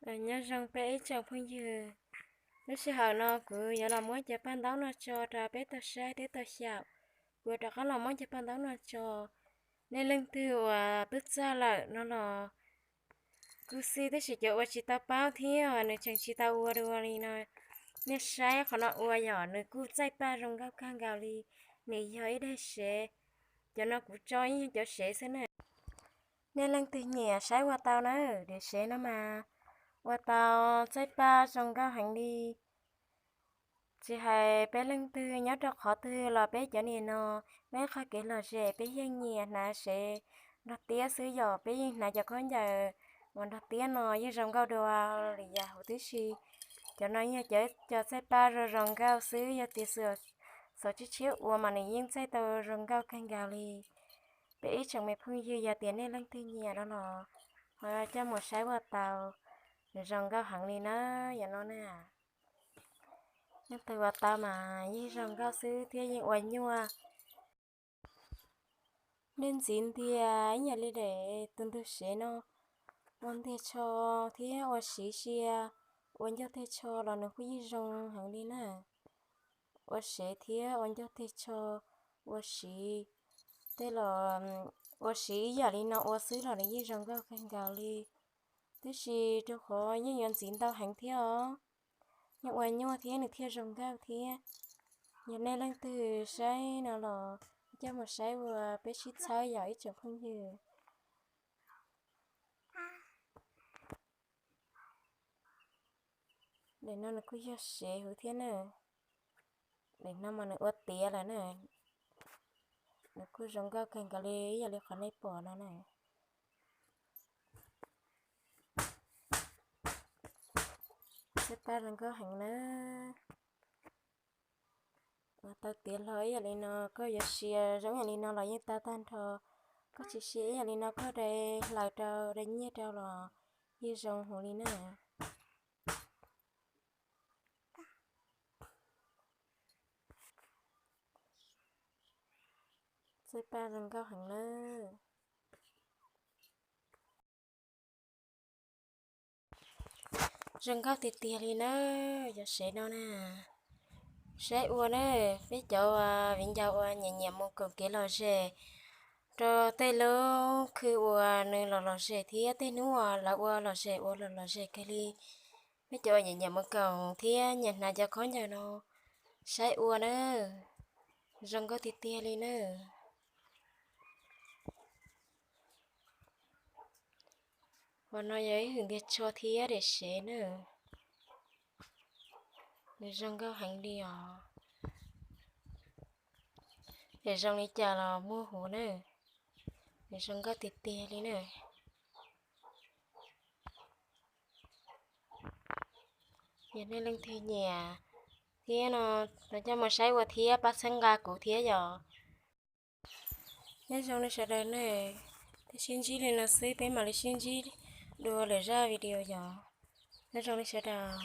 Nyob zoo peb ib tsoom phooj ywg, lub sij hawm no kuv yuav los muab cov paj ntaub no tso rau peb tau saib thiab tau xyaum. Kuv rov qab los muab cov paj ntaub no tso. Nej leej twg uas twb txawj lawm no los kuj xij, tab sis cov uas tsis tau paub thiab nws tseem tsis tau ua dua li no, nej saib qhov no ua yom, nws kuj txaij paj zoo nkauj kawg nkaus li. Nws yog ib daim sev, cov no kuv tso ib yog cov sev xwb na. Nej leej twg nyiam saib ua tau na, daim sev no mas ua tau txaij paj zoo nkauj heev li. Tsis hais peb leej twg nyob rau qhov twg los peb cov niam no, peb qhov kev lom zem peb yeej nyiam hnav sev nrog tiab xwb yom, peb yeej hnav cov khaub ncaws uas nrog tiab no yeej zoo nkauj dua li yam huv tib si. Cov no yog cov txaij paj zoo zoo nkauj xwb, yog tias xav tshiab tshiab ua mas nws yeej txaij tau zoo nkauj kawg nkaus li. Peb ib tsoom me phooj ywg yog tias nej leej twg nyiam no los ho coj mus saib ua tau, nws zoo nkauj heev li na. Yog no na, leej twg ua tau mas yeej zoo nkauj xwb thiab yeej ua nyuaj. Nej ntxiv ntiag ib yam li daim tus ntug sev no, ua ntiag tsho thiab ua siv sia, ua ncauj teg tsho los nws kuj yeej zoo heev li na. Ua sev thiab ua ncauj teg tsho, ua siv tej los, ua siv ib yam li no ua xwb los nws yeej zoo nkauj kawg nkaus li. Tab sis rau qhov yeej yuav ntxiv ntau heev thiab os, yeej ua nyuaj thiab nws thiaj zoo nkauj thiab. Yog nej leej twg saib no los coj mus saib ua peb sib txhawb yom ib tsoom phooj ywg. Daim no nws kuj yog sev huv thiab na. Daim no mas nws ua tiav lawm na. Nws kuj zoo nkauj kawg nkaus li ib yam li qhov nej pom no na. Txaij paj zoo nkauj heev na. Ua tau tiav hlo ib yam li no, koj yuav sia zoo ib yam li no los yeej tau tag nrho. Koj tsis sia ib yam li no, koj dai hlaws rau dai nyiaj rau los yeej zoo huv li na. Txaij paj zoo nkauj heev na. Zoo nkauj tiag tiag li na, cov sev no na. Saib ua na, peb cov viv ncaus uas nyiam nyiam mus koom kev lom zem, rau tej lub khw uas nws los lom zem thiab tej hnub uas lawv ua lom zem ua lom lom zem kawg li. Peb cov uas nyiam nyiam mus koom thiab nyiam hnav cov khaub ncaws no, saib ua na, zoo nkauj tiag tiag li na. Qhov no yog ib hwm ntiag tsho thiab daim sev na. Nws zoo nkauj heev li os. Daim zoo li cas los muaj huv na. Nws zoo nkauj tiag tiag li na. Yog nej leej twg nyiam thiab no, los coj mus saib ua thiab pab txhawb nqa kuv thiab yom. Nyob zoo nej sawv daws na, peb sib ntsib li no xwb, peb mam li sib ntsib dua lwm zaj video yom. Nyob zoo nej sawv daws.